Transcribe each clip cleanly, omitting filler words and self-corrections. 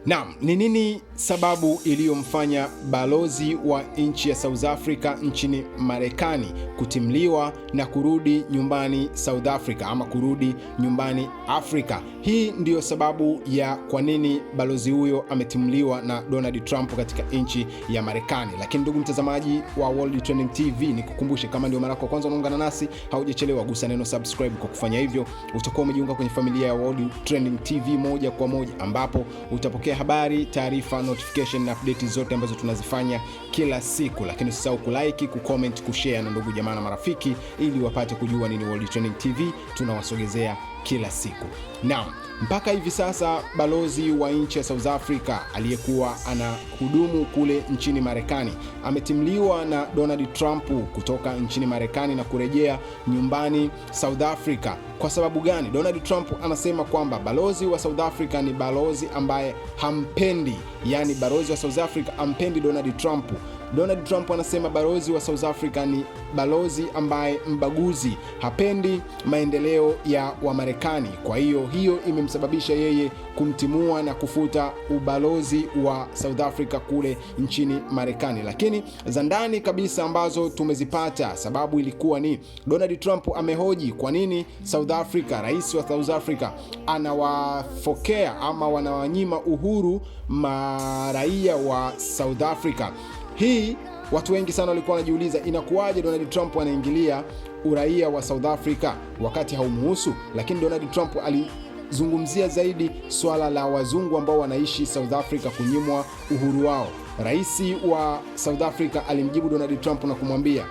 Naam, ni nini sababu iliyomfanya balozi wa nchi ya South Africa nchini Marekani kutimliwa na kurudi nyumbani South Africa ama kurudi nyumbani Afrika? Hii ndiyo sababu ya kwa nini balozi huyo ametimliwa na Donald Trump katika nchi ya Marekani. Lakini ndugu mtazamaji wa World Trending TV, nikukumbushe kama ndio mara yako ya kwanza unaungana nasi, haujachelewa, gusa neno subscribe. Kwa kufanya hivyo utakuwa umejiunga kwenye familia ya World Trending TV moja kwa moja, ambapo utapokea habari, taarifa, notification na update zote ambazo tunazifanya kila siku. Lakini usisahau kulike, kucomment, kushare na ndugu jamaa na marafiki, ili wapate kujua nini World Trending TV tunawasogezea kila siku. Naam, mpaka hivi sasa balozi wa nchi ya South Africa aliyekuwa anahudumu kule nchini Marekani ametimliwa na Donald Trump kutoka nchini Marekani na kurejea nyumbani South Africa. Kwa sababu gani? Donald Trump anasema kwamba balozi wa South Africa ni balozi ambaye hampendi, yani balozi wa South Africa hampendi Donald Trump. Donald Trump anasema balozi wa South Africa ni balozi ambaye mbaguzi, hapendi maendeleo ya Wamarekani. Kwa hiyo hiyo imemsababisha yeye kumtimua na kufuta ubalozi wa South Africa kule nchini Marekani. Lakini za ndani kabisa ambazo tumezipata, sababu ilikuwa ni Donald Trump amehoji kwa nini South Africa, rais wa South Africa anawafokea ama wanawanyima uhuru maraia wa South Africa. Hii watu wengi sana walikuwa wanajiuliza inakuwaje Donald Trump anaingilia uraia wa South Africa wakati haumuhusu. Lakini Donald Trump alizungumzia zaidi swala la wazungu ambao wanaishi South Africa kunyimwa uhuru wao. Rais wa South Africa alimjibu Donald Trump na kumwambia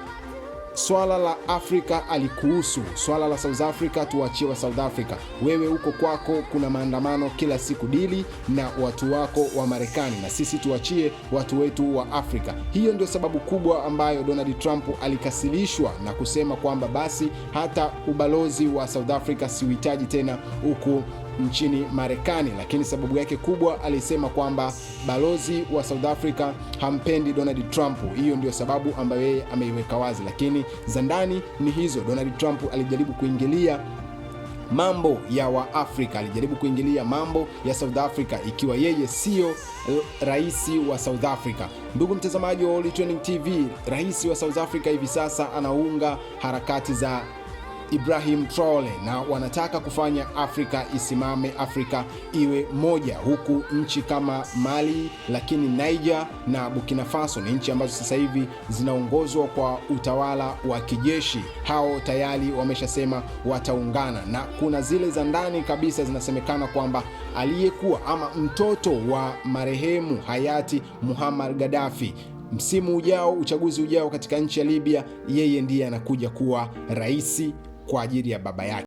swala la Afrika alikuhusu, swala la South Africa tuachie wa South Africa. Wewe huko kwako kuna maandamano kila siku, dili na watu wako wa Marekani, na sisi tuachie watu wetu wa Afrika. Hiyo ndio sababu kubwa ambayo Donald Trump alikasirishwa na kusema kwamba basi hata ubalozi wa South Africa siuhitaji tena huku nchini Marekani. Lakini sababu yake kubwa alisema kwamba balozi wa South Africa hampendi Donald Trump. Hiyo ndio sababu ambayo yeye ameiweka wazi, lakini za ndani ni hizo. Donald Trump alijaribu kuingilia mambo ya Waafrika, alijaribu kuingilia mambo ya South Africa ikiwa yeye siyo rais wa South Africa. Ndugu mtazamaji wa World Trending TV, rais wa South Africa hivi sasa anaunga harakati za Ibrahim Traore na wanataka kufanya Afrika isimame, Afrika iwe moja, huku nchi kama Mali, lakini Niger na Burkina Faso ni nchi ambazo sasa hivi zinaongozwa kwa utawala wa kijeshi. Hao tayari wameshasema wataungana, na kuna zile za ndani kabisa zinasemekana kwamba aliyekuwa ama mtoto wa marehemu hayati Muammar Gaddafi, msimu ujao, uchaguzi ujao katika nchi ya Libya, yeye ndiye anakuja kuwa rais kwa ajili ya baba yake.